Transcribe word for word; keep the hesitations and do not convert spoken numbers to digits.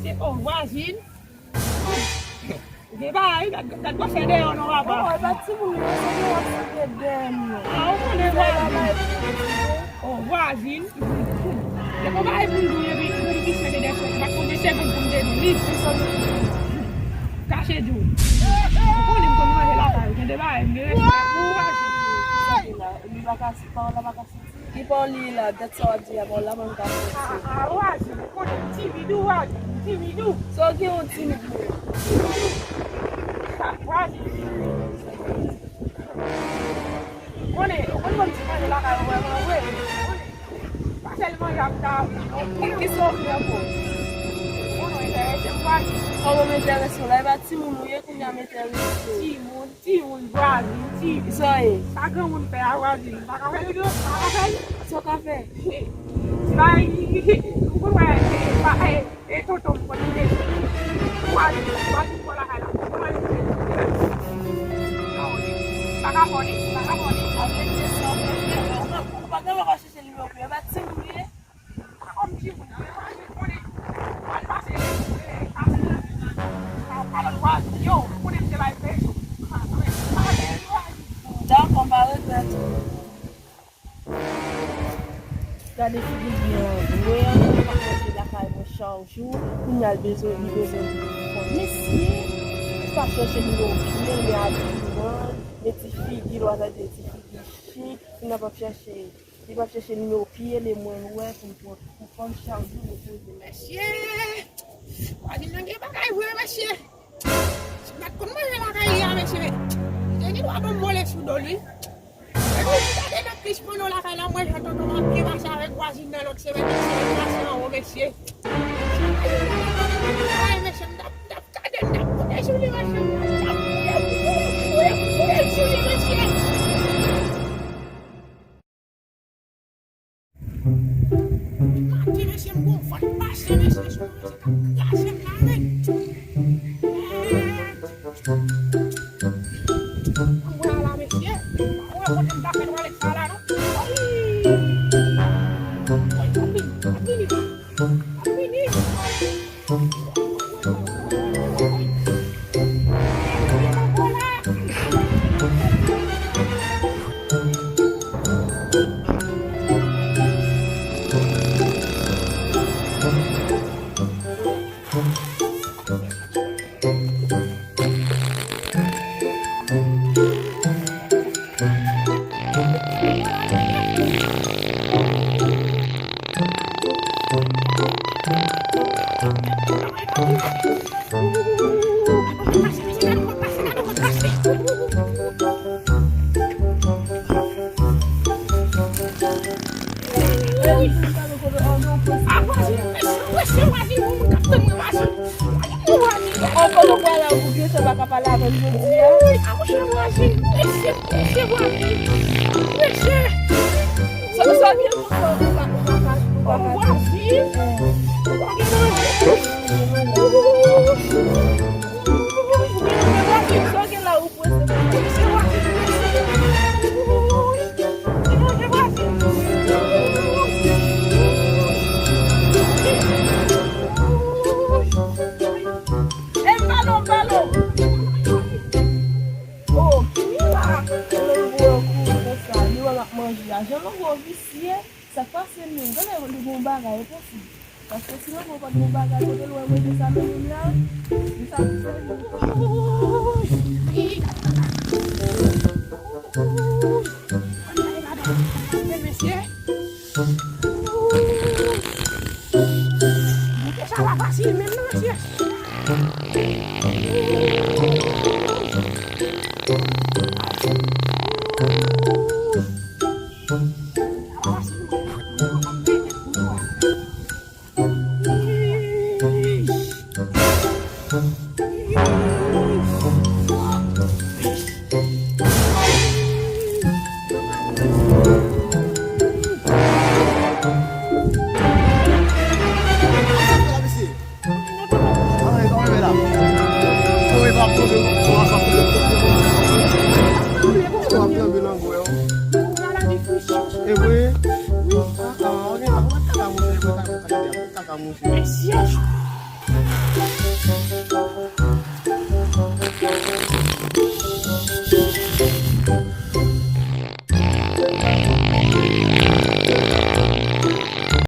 Se, o, vwazin. Ou gen bagay, gad, gad gwosè dèyè w non, papa. Oh, e pa timoun yo, se yo ap site dèyè m yo. Ah, ou konnen vwazin. Oh, vwazin. Depi w pa reponn pou mwen, epi, epi, epi, se de dèyè, pa konn se bon pou m te di li. Kache di w. Ou konnen m konn manje lakay ou, gen de bagay, m gen respè pou ou, vwazin. Li pa ka, pawòl la pa ka soti. Ki pa w li la, dat sa w ap di a, pa w la mwen ka soti. Ah, ah, vwazin, ou konnen m timid, ou vwazin, m timid, ou. Sa w gen yon timid mwen? Vwazin. Konnen, ou konn ban m ti manje lakay ou vrèman vre. Pa sèl manje ap ta non. Ki sa w vle ankò? Ou konn enterese m vwazin. Kòman m enterese w la? E pa timoun ou ye kounye a m enterese w. Timoun, timoun, vwazin, ti. Sa ye? Sa granmoun fè a vwazin. Pa ka fè li, pa ka fè li. Sa w ka fè? Bay, ou konn wè, e, pa, e, E tonton m konn li deja. Ou pa di, ou pa di pou lakay la. Ou pa di pou lakay la. Sa ka fè w li, sa ka fè w li. Sa vle di sa w fè, ou pa gen lwa chèche nimewo pi, e pa timoun li ye. Pa kòm timoun, nan men vwazin, konnen. Al pase, e, pase nan men vwazin. Sa w pale vwazin, yo, konnen m te bay pezo. Sa vle di vwazin. Dakò, m pa regrèt. Gade figi byen an vre, an, li pa manje lakay mwen chak jou, kounye a l bezwen, li bezwen fò. Mesye, li pa chèche nimewo pye l, men abiman l, men ti figi l, w a tande ti figi chik, kounye a p ap chèche, li p ap chèche nimewo pye l, e mwen l wè pou l pran, pou fò l chak jou, mwen poze. Mesye, vwazin nan gen bagay vre, mesye. Si m pa t konn manje lakay li a, mesye, li te gen dwa ban m vole sou do l, wi. Epi ou gade nan plis pano lakay la, mwen jan tonton m ap byen pase avèk vwazin nan lòt semèn, semèn pase anwo, mesye. Ay, mesye, m t ap, m t ap gade, m t ap koute sou li, mesye. M t ap koute, koute, koute, koute sou li, mesye. Maten, mesye, m gon vant pase, mesye, sou mwen, se k ap kraze m la, men. Anmwey la, mesye. Anmwey, kote m ta fè twalèt sa la, non? Ay! Ay, ap vini, ap vini, ap vini. Ankò nou pral la pou Gresye pa ka pale avè l jodi a. Sa, sa gen pou sa, ou pa, ou pa ka, ou pa ka. Sa gen la, ou prese. E m pale w, m pale w. Oh, ki mirak! Longo kouri konsa, li wè m ap manje a. Jan Longo visye, sa k pase menm? Gade li gon bagay, e posib. Paske si Longo pa t gon bagay, kote l wè mwen te sa menm la? Li sa ki sèvi. Mesye. Goute sa pa fasil menm non, mesye. Sa pa fasil non. Kaka mouche, kaka mouche. Mesye!